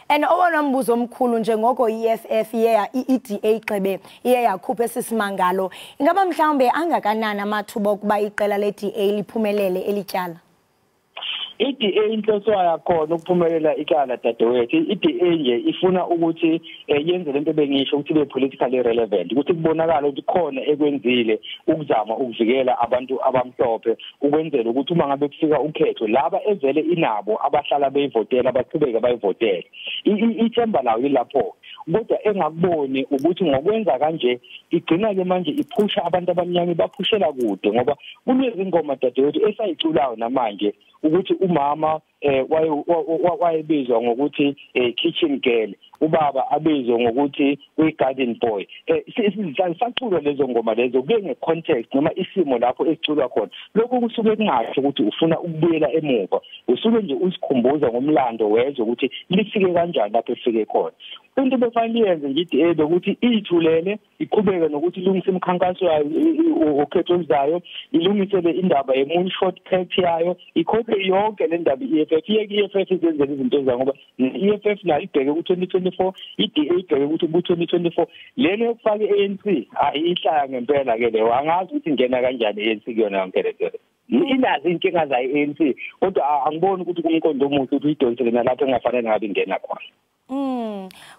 And owona mbuzo omkhulu, njengoko i-EFF iye, i-DA gxebe iye yakhupha esisimangalo, ingaba mhlawumbe angakanani amathuba okuba iqela le-DA liphumelele elityala? I-DA inhloso yakhona ukuphumelela icala, dadewethu. I-DA nje ifuna ukuthi yenze lento bengisho ukuthi ibe politically relevant, ukuthi kubonakala ukuthi khona ekwenzile ukuzama ukuvikela abantu abamhlophe, ukwenzela ukuthi uma ngabe kufika ukhetho, laba evele inabo abahlala beyivotela baqhubeke bayivotele. Ithemba lawo lilapho, kodwa engakuboni ukuthi ngokwenza kanje igcina ke manje iphusha abantu abamnyama, baphushela kude, ngoba kunezingoma, dadewethu, esayiculayo namanje ukuthi umama wayebizwa ngokuthi kitchen girl, ubaba abizwe ngokuthi uyi-garden boy. Sisaculwa lezo ngoma lezo, kuye nge-context noma isimo lapho esiculwa khona. Lokhu kusuke kungasho ukuthi ufuna ukubuyela emuva, usuke nje usikhumbuza ngomlando wezwe ukuthi lifike kanjani lapho efike khona. Into befanele yenze nje i-DA ukuthi iyithulele, iqhubeke nokuthi ilungise imikhankaso yayo ukhetho oluzayo, ilungisele indaba ye-moonshot pact yayo, ikhokhe yonke le ndaba i-EFF, iyeke i-EFF izenzele izinto zayo, ngoba i-EFF nayo ibheke ku-2024, i-DA ibheke ukuthi ku-2024. Lena yokufaka i-ANC ayihlaya ngempela ke leyo, angazi ukuthi ingena kanjani i-ANC kuyona yonke le nto. Inazo inkinga zayo i-ANC, kodwa angiboni ukuthi kumqondo omuhle ukuthi uyidonsele nalapho engafanele ngabe ingena khona.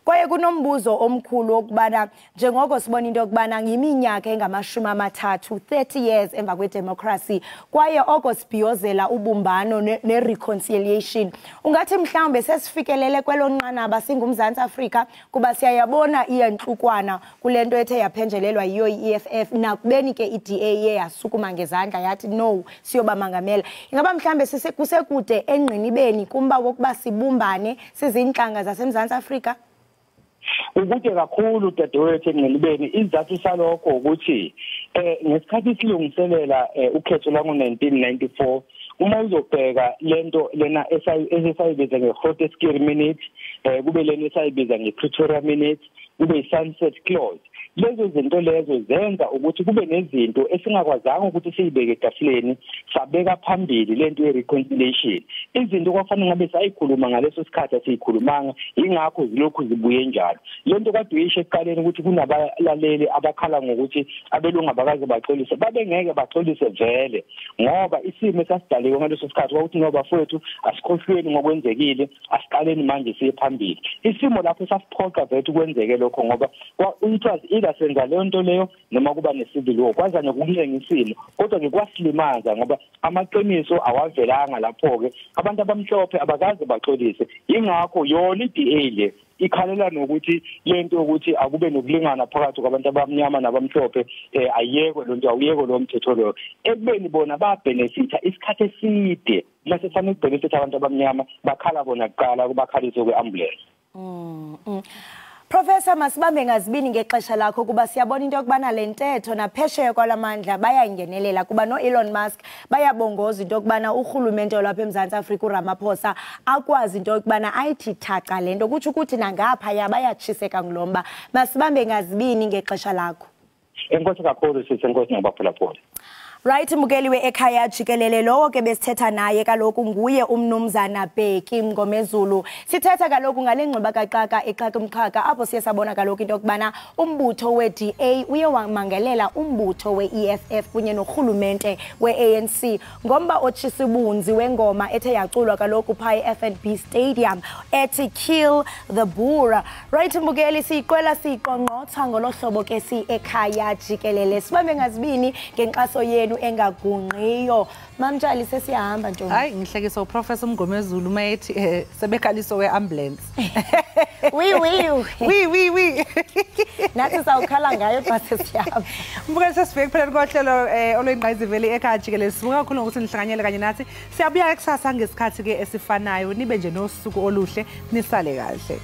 Kwaye kunombuzo omkhulu wokubana njengoko sibona into yokubana ngiminyaka engama-30, 30 years emva kwedemocracy, kwaye oko sibhiyozela ubumbano ne-reconciliation, ungathi mhlawumbe sesifikelele kwelo nqanaba singuMzantsi Afrika, kuba siyayabona iyantlukwana kule nto ethe yaphenjelelwa yiyo i-EFF, nakubeni ke i-DA iye yasukuma ngezandla yathi no, siyobamangamela. Ingaba mhlawumbe kusekude engqinibeni kumba wokuba sibumbane sizintlanga zaseMzantsi Afrika? Ukude kakhulu, dadewethu, engqinibeni. Isizathu salokho ukuthi ngesikhathi silungiselela ukhetho lwango-1994, uma uzobheka lento lena esayibiza nge-Groote Schuur Minute, kube lena esayibiza nge-Pretoria Minute, kube i-sunset clause, lezo zinto lezo zenza ukuthi kube nezinto esingakwazanga ukuthi siyibeke etafuleni, sabeka phambili lento ye-reconciliation. Izinto kwafanele ngabe sayikhuluma ngaleso sikhathi asiyikhulumanga, ingakho zilokhu zibuye njalo. Lento kade uyisho ekuqaleni ukuthi kunabalaleli abakhala ngokuthi abelungu abakaze baxolise, babengeke baxolise vele, ngoba isimo esasidaliwe ngaleso sikhathi kwakuthi ngoba bafowethu asikhohlweni ngokwenzekile, asiqaleni manje siye phambili. Isimo lapho sasiphoqa vele kwenzeke lokho, ngoba it was either senza leyo nto leyo noma kuba ne-civil war. Kwazanye ukuncenga isimo, kodwa-ke kwasilimaza ngoba amaqiniso awavelanga lapho-ke. Abantu abamhlophe abakaze baxolise, yingakho yona i-DA le ikhalela nokuthi lento yokuthi akube nokulingana phakathi kwabantu abamnyama nabamhlophe ayekwe lo nto, awuyekwe lo mthetho loyo, ekubeni bona babhenefitha isikhathi eside. Mase kufanele kubhenefitha abantu abamnyama, bakhala bona kuqala, kubakhaliswe kwe-ambulance. Professor, masibambe ngazibini ngexesha lakho, kuba siyabona into yokubana le ntetho naphesheya kwalamandla bayayingenelela, kuba no-Elon Musk bayabongoza into yokubana urhulumente olapha eMzantsi Afrika uRamaphosa akwazi into yokubana ayithi thaca le nto, kutsho ukuthi nangaphaya bayatshiseka ngulo mba. Masibambe ngazibini ngexesha lakho. Enkosi kakhulu sisi, enkosi ngobaphulaphula. Right, mbukeli we-Ekhaya Jikelele, lowo ke besithetha naye kaloku nguye umnumzana Bheki Mngomezulu. Sithetha kaloku ngale ngxubakaxaka exaka umxhaka, apho siye sabona kaloku into yokubana umbutho we-DA uye wamangalela umbutho we-EFF kunye norhulumente we-ANC ngomba otshisa ibunzi wengoma ethe yaculwa kaloku phaa e-FNB Stadium ethi "Kill the Boer". Right, mbukeli, siyiqwela siyiqongqotha ngolo hlobo ke si-Ekhaya Jikelele. Sibambe ngazibini ngenkxaso yenu engagungqiyo. Mamtshali, sesiyahamba ntombi. Hayi, ngihlekisa uProfessor Mngomezulu uma ethi sebekhaliswa we-ambulance. Wi wi. Wi wi wi. Nathi sawukhala ngayo xa sesiyahamba. Mbukeli, sesifike ekupheleni kohlelo oluyingqayizivele Ekhaya Jikelele. Sibonga kakhulu ngokuthi nihlanganyele kanye nathi. Siyabuya kusasa ngesikhathi ke esifanayo. Nibe nje nosuku oluhle, nisale kahle.